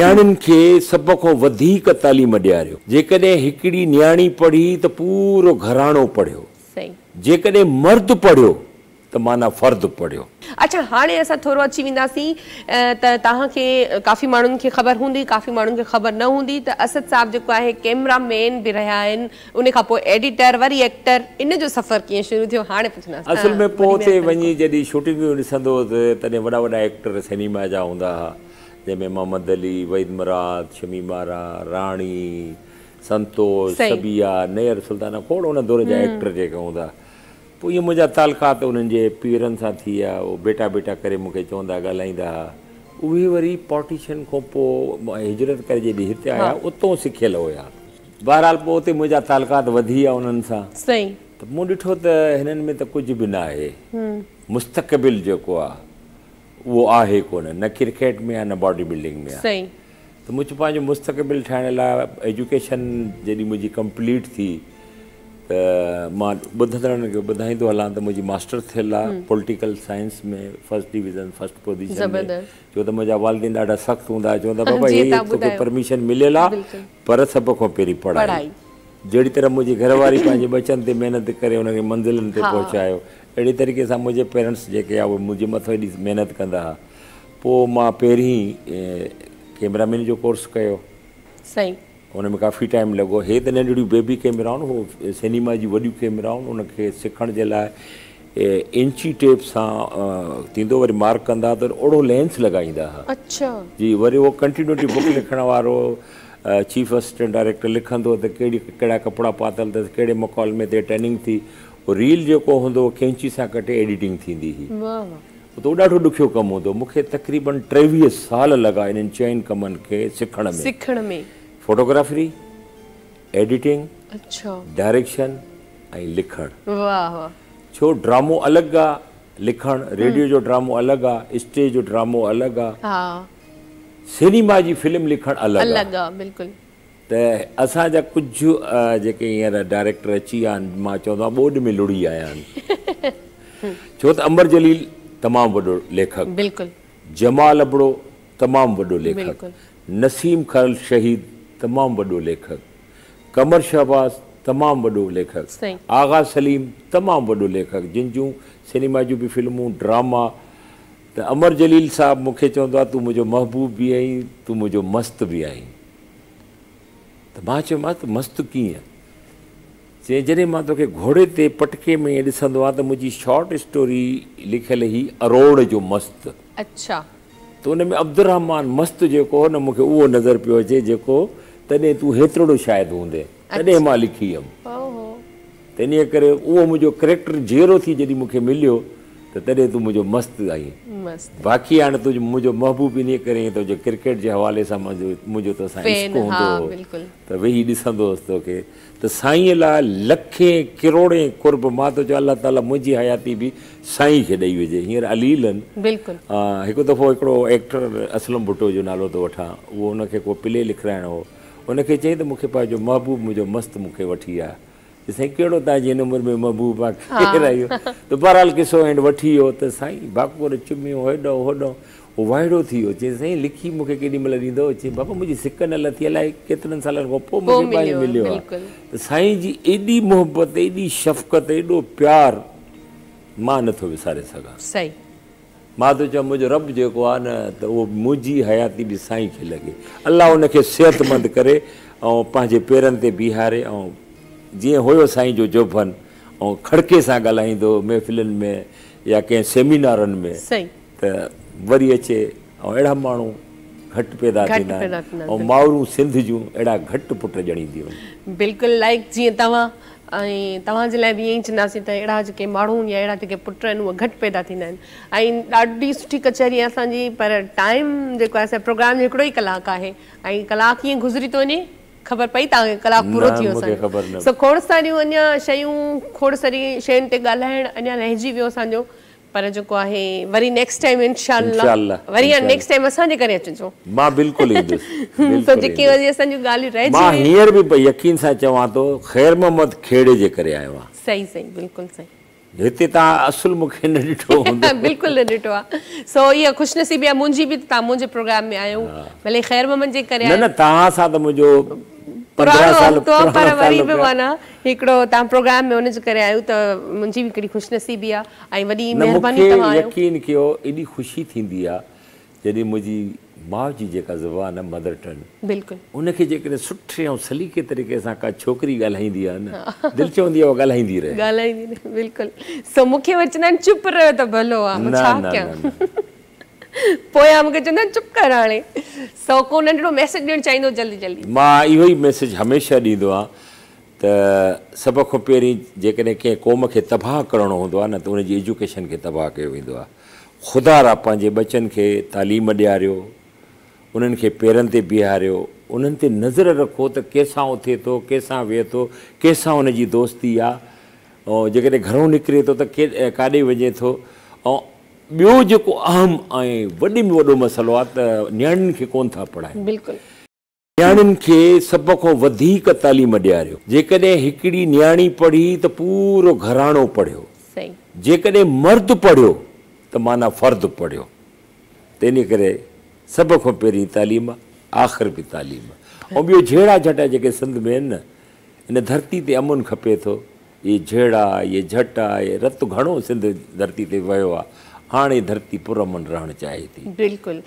نياڻين کي سڀ کان وڌيڪ تعليم ڏياريو. جيڪڏهن هڪڙي نياڻي پڙهي ته پورو گهراڻو پڙهيو. جيڪڏهن مرد پڙهيو ته معنيٰ فرد پڙهيو. اڇا هاڻي اسان ٿورو اچي وينداسين ته توهان کي ڪافي ماڻهن کي خبر هوندي ڪافي ماڻهن کي خبر نه هوندي ته اسد صاحب جيڪو آهي ڪيمرا مين به رهيا آهن ان کان پوء ايڊيٽر وري ايڪٽر ان جو سفر ڪيئن شروع ٿيو هاڻي پڇنداسين. اصل ۾ پوء اتي وڃي جڏهن شوٽنگون ڏسندو هوس تڏهن وڏا وڏا ايڪٽر سئنيما جا هوندا ها. جنهن ۾ محمد علي، وحيد مراد، شميم آرا، راڻي، سنتوش، صبيحه، نيئر سلطانه کوڙ ان دور جا ايڪٽر جيڪي هوندا. پوء ائين منهنجا تعلقات انهن جي پيئرن سان ٿي ويا، اهي بيٽا بيٽا ڪري مون کي چوندا ڳالهائيندا ها. اهي وري پارٽيشن کان پوء هجرت ڪري جڏهن هتي آيا اتون سکيل هيا. بهرحال پوء اتي منهنجا تعلقات وڌي ويا انهن سان. ته مون ڏٺو ته هنن ۾ ته ڪجهه به ناهي. مستقبل جيڪو آ. اهو آهي ڪونه، نه ڪرڪيٽ ۾ آهي نه باڊي بلڊنگ ۾ آهي. ته مون چيو پنهنجو مستقبل ٺاهڻ لاء ايجوڪيشن جڏهن منهنجي ڪمپليٽ ٿي ته مان ٻڌندڙن کي ٻڌائيندو هلان ته منهنجي ماسٽر ٿيل آهي political science ۾ first division first position ۾ ڇو ته منهنجا والدين ڏاڍا سخت هوندا هئا چوندا بابا هي توکي پرميشن مليل آهي پر سڀ کان پهرين پڙهائي. جهڙي طرح منهنجي گهر واري پنهنجي ٻچن تي محنت ڪري انهن کي منزلن تي پهچايو اهڙي طريقي سان منهنجي پيرنٽس جيڪي آ اهي منهنجي مٿان ايڏي محنت ڪندا ها پوء مان پهرين ڪيمرا مين جو ڪورس ڪيو. سائين. ان ۾ ڪافي ٽائيم لڳو هي ته ننڍڙيون بيبي ڪيمرائون هو سئنيما جون وڏيون ڪيمرائون ان کي سکڻ جي لاء انچي ٽيپ سان ٿيندو وري مارڪ ڪندا ته اوڙو لينس لڳائيندا ها. اڇا. جي وري اهو ڪنٽينيوٽي بڪ لکڻ وارو چيف اسسٽنٽ ڊائريڪٽر لکندو ته ڪهڙي ڪهڙا ڪپڙا پاتل اٿس ڪهڙي مڪالمي تي ٽرننگ ٿي اهو ريل جيڪو هوندو هو قينچي سان ڪٽي ايڊيٽنگ ٿيندي هئي واه واه. ته اهو ڏاڍو ڏکيو ڪم هوندو هو. مون کي تقريبن 23 سال لڳا انهن چئن ڪمن کي سکڻ ۾. سکڻ ۾. فوٽوگرافري، ايڊيٽنگ، اڇا. ڊائريڪشن ۽ لکڻ. واه واه. ڇو ڊرامو الڳ آ لکڻ، ريڊيو جو ڊرامو الڳ آ، اسٽيج جو ڊرامو الڳ آ. ها. سئنيما جي فلم لکڻ الڳ آ. الڳ آ بلڪل. ته اسان جا ڪجهه جيڪي هينئر ڊائريڪٽر اچي ويا آهن مان چوندو آهيان ٻوڏ ۾ لڙهي آيا آهن ڇو ته امر جليل تمام وڏو ليکڪ بلڪل. جمال ابڙو تمام وڏو ليکڪ بلڪل. نسيم کرل شهيد تمام وڏو ليکڪ قمر شهباز تمام وڏو ليکڪ صحيح. آغا سليم تمام وڏو ليکڪ جن جون سئنيما جون به فلمون ڊراما ته امر جليل صاحب مون کي چوندو آهي تون منهنجو محبوب به آهين تون منهنجو مست به آهين ته مان چيومانس ته مست ڪيئن؟ چيائين جڏهن مان توکي گهوڙي تي پٽڪي ۾ ائين ڏسندو آهيان ته منهنجي شارٽ اسٽوري لکيل هئي اروڙ جو مست. اڇا. ته ان ۾ عبدالرحمان مست جيڪو هو نه مون کي اهو نظر پيو اچي جيڪو تڏهن تون هيترڙو شايد هوندين تڏهن مان لکي هيم. ته انهيء ڪري اهو منهنجو ڪريڪٽر جيئرو ٿي جڏهن مون کي مليو ته تڏهن تون منهنجو مست آهين. باقي هاڻي تون منهنجو محبوب انهيء ڪري آهين ته جو ڪرڪيٽ جي حوالي سان منهنجو توسان عشق هوندو هو ته ويهي ڏسندو هوس توکي ته سائينء لاء لکين ڪروڙين قرب مان ٿو چوان الله تعاليٰ منهنجي حياتي به سائين کي ڏئي وجهي هينئر عليل آهن. هڪ دفعو هڪڙو ايڪٽر اسلم ڀٽو جو نالو ٿو وٺان اهو ان کي ڪو پلي لکرائڻو هو ان کي چيائين ته مون کي پنهنجو محبوب منهنجو مست مون کي وٺي آ. چي سائين ڪهڙو توهان جي هن عمر ۾ محبوب آ ڪير آ اهو ته بهرحال قصو اينڊ وٺي ويو ته سائين ڀاڪر چميو هيڏو هوڏو هو وائڙو ٿي ويو چي سائين لکي مون کي ڪيڏي مهل ڏيندؤ چي بابا منهنجي سڪ نه لٿي الائي ڪيترن سالن کان پوء مون کي پنهنجو مليو آ ته سائين جي ايڏي محبت ايڏي شفقت ايڏو پيار مان نٿو وساري سگهان. صحيح. مان ٿو چوان منهنجو رب جيڪو آ نه ته اهو منهنجي حياتي به سائين کي لڳي. الله ان کي صحتمند ڪري ۽ پنهنجي پيرن تي بيهاري ۽ جيئن هيو سائين جو جوڀن ۽ کڙڪي سان ڳالهائيندو هو محفلن ۾ يا ڪنهن سيمينارن ۾ ته وري اچي ۽ اهڙا ماڻهو گهٽ پيدا ٿيندا آهن ۽ مائرون سنڌ جون اهڙا گهٽ پٽ ڄڻينديون آهن. بلڪل لائيڪ جيئن توهان ۽ توهان جي لاء به ائين ئي چونداسين ته اهڙا جيڪي ماڻهو يا اهڙا جيڪي پٽ آهن اهي گهٽ پيدا ٿيندا آهن ۽ ڏاڍي سٺي ڪچهري آهي اسان جي پر ٽائيم جيڪو آهي اسان پروگرام جو هڪڙو ئي ڪلاڪ آهي ۽ ڪلاڪ ڪيئن گذري ٿو وڃي خبر پئي توهان کي ڪلاڪ پورو ٿي ويو اسان جو سو کوڙ ساريون اڃا شيون کوڙ ساري شين تي ڳالهائڻ اڃا رهجي ويو اسان جو پر جيڪو آهي وري نيڪسٽ ٽائيم انشاء الله وري نيڪسٽ ٽائيم اسان جي ڪري اچجو. مان بلڪل ايندس بلڪل جيڪي وري اسان جون ڳالهيون رهجي مان هينئر به يقين سان چوان ٿو خير محمد کهڙي جي ڪري آيو آهيان. صحيح صحيح بلڪل صحيح. هتي توهان اصل مون کي نه ڏٺو هوندو. بلڪل نه ڏٺو آ. سو اها خوش نصيبي آ منهنجي به ته توهان منهنجي پروگرام ۾ آيو. ڀلي خير محمد جي ڪري آيو. نه نه توهان سان ته منهنجو 15 سال پراڻو پر وري به معنيٰ هڪڙو توهان پروگرام ۾ ان جي ڪري آيو ته منهنجي به هڪڙي خوش نصيبي آ ۽ وڏي مهرباني توهان آيو. نه مون کي يقين ڪيو ايڏي خوشي ٿيندي آ جڏهن منهنجي ماء جي جيڪا زبان آهي مدر ٽنگ بلڪل ان کي جيڪڏهن سٺي ۽ سليقي طريقي سان ڪا ڇوڪري ڳالهائيندي آهي نه دل چوندي آهي اها ڳالهائيندي رهي. ڳالهائيندي رهي بلڪل سو مون کي وري چوندا آهن چپ رهيو ته ڀلو آهي مان ڇا ڪيان پويان مون کي چوندا آهن چپ ڪر هاڻي سو ڪو ننڍڙو ميسيج ڏيڻ چاهيندو جلدي جلدي. مان اهو ئي ميسيج هميشه ڏيندو آهيان ته سڀ کان پهرين جيڪڏهن ڪنهن قوم کي تباهه ڪرڻو هوندو آهي نه ته ان جي ايجوڪيشن کي تباهه ڪيو ويندو آهي. خدا را پنهنجي ٻچن کي تعليم ڏياريو، انهن کي پيرن تي بيهاريو، انهن تي نظر رکو ته ڪنهن سان اٿي ٿو، ڪنهن سان ويهي ٿو، ڪنهن سان ان جي دوستي آ ۽ جيڪڏهن گهرون نڪري ٿو ته ڪاڏي وڃي ٿو ۽ ٻيو جيڪو اهم ۽ وڏي ۾ وڏو مسئلو آ ته نياڻين کي ڪونه ٿا پڙهائين. بلڪل. نياڻين کي سڀ کان وڌيڪ تعليم ڏياريو. جيڪڏهن هڪڙي نياڻي پڙهي ته پورو گهراڻو پڙهيو. جيڪڏهن مرد پڙهيو ته معنيٰ فرد پڙهيو. تنهن ڪري سڀ کان پهرين تعليم آخر به تعليم. ۽ ٻيو جهيڙا جهٽا جيڪي سنڌ ۾ آهن نه ان ڌرتي تي امن کپي ٿو. اهي جهيڙا، اهي جهٽا، اهي رت گهڻو سنڌ ڌرتي تي وهيو آهي. هاڻي ڌرتي پرامن رهڻ چاهي ٿي. بلڪل.